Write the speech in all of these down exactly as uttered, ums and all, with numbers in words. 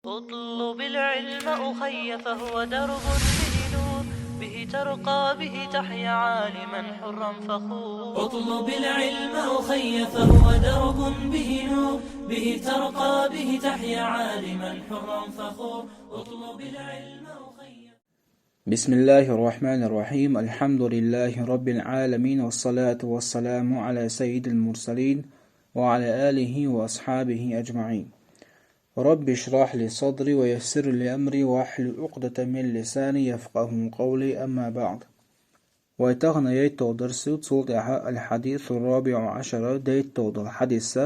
اطلب العلم أخي فهو درب به نور، به ترقى به تحيا عالما حرا فخور. اطلب العلم أخي فهو درب به نور، به ترقى به تحيا عالما حرا فخور. اطلب العلم أخي. بسم الله الرحمن الرحيم. الحمد لله رب العالمين، والصلاة والسلام على سيد المرسلين وعلى آله وأصحابه أجمعين. رب اشرح لي صدري ويسر لي أمري واحلل عقدة من لساني يفقهوا قولي، أما بعد. Вай тахана яйтталгӀа дарс я, цул тӀехьа الحديث الرابع عشر, дайтталгӀа дола хьадис.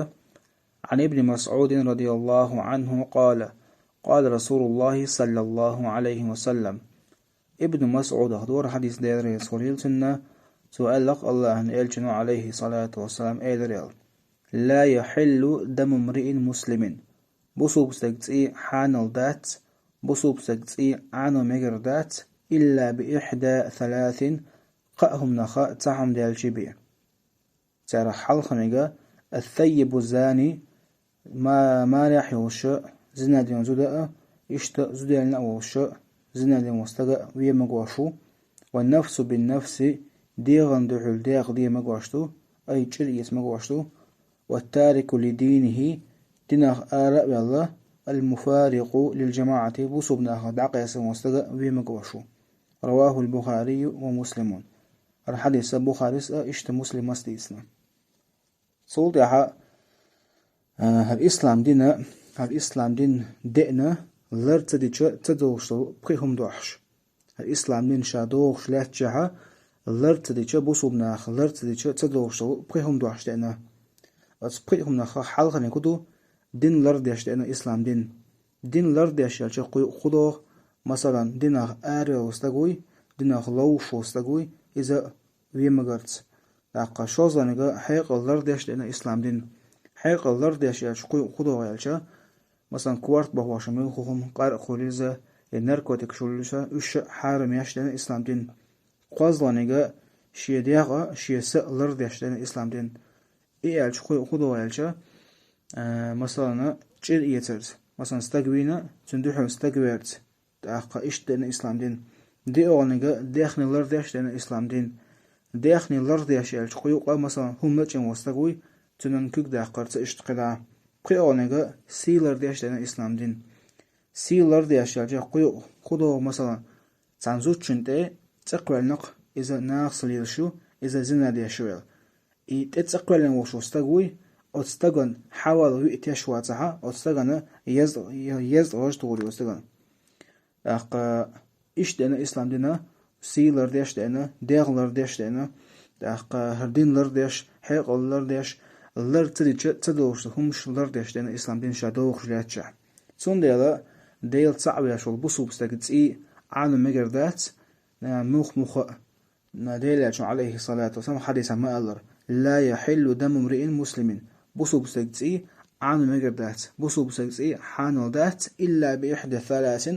عن ابن مسعود رضي الله عنه قال: قال رسول الله صلى الله عليه وسلم. Ибн МасӀудах дора хьадис, Даьла раьза хилва цунна, цо аьлла-кх, АллахӀан элчано, عليه الصلاة والسلام, элира аьлла: لا يحل دم امرئ مسلم. Бусалба стеган цӀий хьанал дац, бусалба стеган цӀий Ӏано мегар дац, إلا بإحدى ثلاث, кхаа хӀуманах цхьа хӀума даьлча бен. Царех хьалхарниг الثيب الزاني, ма-, марехь йолуш зина дина зуда а, иштта зудаьллина а волуш зина дина волу стаг а вен магош ву, والنفس بالنفس, дегӀана дуьхьал дегӀ ден магош ду, ай чӀир эца магош ду, والتارك لدينه, динах ара а ваьлла, المفارق للجماعة, бусалба нахах дӀакъаьстина волу стаг а вен магош ву. رواه البخاري ومسلم. ХӀара хьадис Бухарис а, иштта Муслимас а дийцина. Цул тӀаьхьа, а, хӀара ислам дин, хӀара ислам дин деана лар ца дича ца долуш долу пхи хӀума дохьуш. ХӀара ислам дин ша дохуш лаьттачехьа, лар ца дича, бусалба наха лар ца дича ца долуш долу пхи хӀума дохьуш деана. Оцу пхи хӀуманах хьалхарниг хӀун ду? Дин лардеш деана ислам дин. Дин лардеш аьлча кху юкъа хӀун догӀу? Масалан, динах араваьлла стаг вуй, динах ловш волу стаг вуй, иза вен магарца. ТӀаккха шолгӀаниг хьекъал лардеш деана ислам дин. Хьекъал лардеш аьлча кху юкъа хӀун догӀу аьлча, масалан, корта бахош муьлхха хӀума, къаркъа хуьлийла иза, я наркотикаш хуьлийла иза, уьш а хьарамеш деана ислам дин. КхозлагӀниг шен дегӀ а, шен са а лардеш деана ислам дин. И аьлча кху юкъа хӀун догӀу аьлча, а, масалан, чӀир эцарца. Масалан, стаг вийна, цуьнан дуьхьал стаг верца. ТӀаккха иштта деана ислам дин. ДиъалгӀаниг даьхни лардеш деана ислам дин. Даьхни лардеш аьлча кху юкъа, масалан, хӀума лачкъийна волу стаг вуй, цуьнан куьг даккхарца иштта кхидӀа. ПхоьалгӀаниг сий лардеш деана ислам дин. Сий лардеш аьлча кху юкъа хӀун догӀу, масалан, цхьана зудчунна тӀе цӀе кхоьллина-кх, иза нахаца лелаш ю, иза зина деш ю аьлла. И тӀе цӀе кхоьллина волуш волу стаг вуй, оцу стагана хьавалла виъ теш вацахьа, оцу стагана езткъа, езткъа гӀаж тухур ю оцу стагана. ТӀаккха иштта деана ислам дина, сий лардеш деана, дегӀ лардеш деана, тӀаккха хӀара дин лардеш, хьекъал лардеш, лар ца дича ца долуш хӀумаш лардеш деана ислам дин ша дохуш лаьттачехь. Цундела Дела цхьаъ веш волу бусалба стеган цӀий Ӏано мегар дац, а, мух-муха а. Делаьлчун, عليه الصلاة والسلام, хьадисехь ма-аллара: لا يحل دم امرئ مسلم. Бусалба стеган цӀий Ӏано мегар дац, бусалба стеган цӀий хьанал дац, إلا بإحدى ثلاث,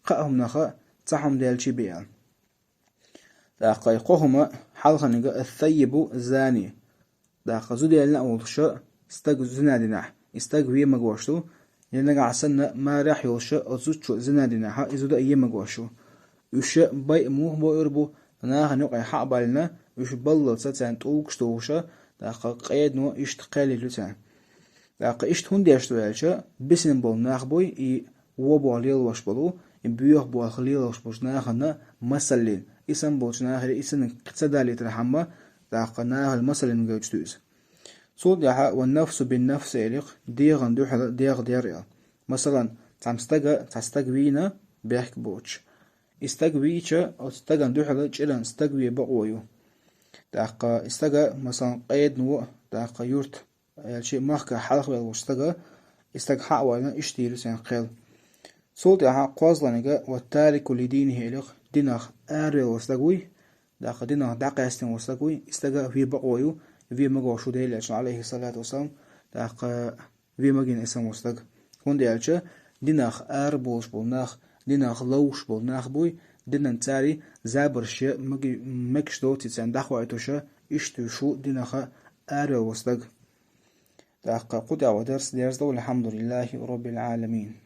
кхаа хӀуманах цхьа хӀума даьлча бен аьлла. ТӀаккха и кхо хӀума хьалхарниг الثيب الزاني. ТӀаккха зудаьллина а волуш стаг зина динехь, и стаг вен магош ду, я нагахь санна марехь йолуш оцу зудчо зина динехь, и зуда а вен магош ву. Уьш байа муха бойур бу, нахана юкъе хьа а баьллина, уьш баллалца царна тӀулгаш тухуш, тӀаккха къедано иштта кхел йиллина царна. ТӀаккха иштта хӀунда деш ду аьлча, бисина болу нах буй, и вон болх лелош болу, и боьха болх лелош болчу нахана масаллин, и санна болчу нахе и санна ца далийтархьама, тӀаккха нахана масаллин гойтуш ду иза. Цул тӀаьхьа والنفس بالنفس элира-кх, дегӀана дуьхьала дегӀ дер аьлла. Масалан, цхьана стага цхьа стаг вийна, бехк боцуш. И стаг вийча, оцу стагана дуьхьала чӀиран стаг вен бакъо ю. ТӀаккха и стага, масалан, къедано, тӀаккха юрт, аьлча, махкахь хьалхаваьлла волчу стага, и стаг хьа а вайна, иштта йийр ю царна кхел. Цул тӀаьхьа кхозлагӀниг والتارك لدينه элира-кх, динах араваьлла стаг вуй, тӀаккха динах дӀакъаьстина волу стаг вуй, и стага вен бакъо ю, вен магош ву Делаьлчун, عليه الصلاة والسلام, тӀаккха вен магийна и санна волу стаг. ХӀунда аьлча динах араболуш болу нах, динах ловш болу нах буй, динан цаьрий забарш я маги-, мегаш доций царна дӀахоуьйтуш, иштта вуьш ву динах араваьлла волу стаг. ТӀаккха кху тӀехь вай дарс дерзадо, والحمد لله رب العالمين.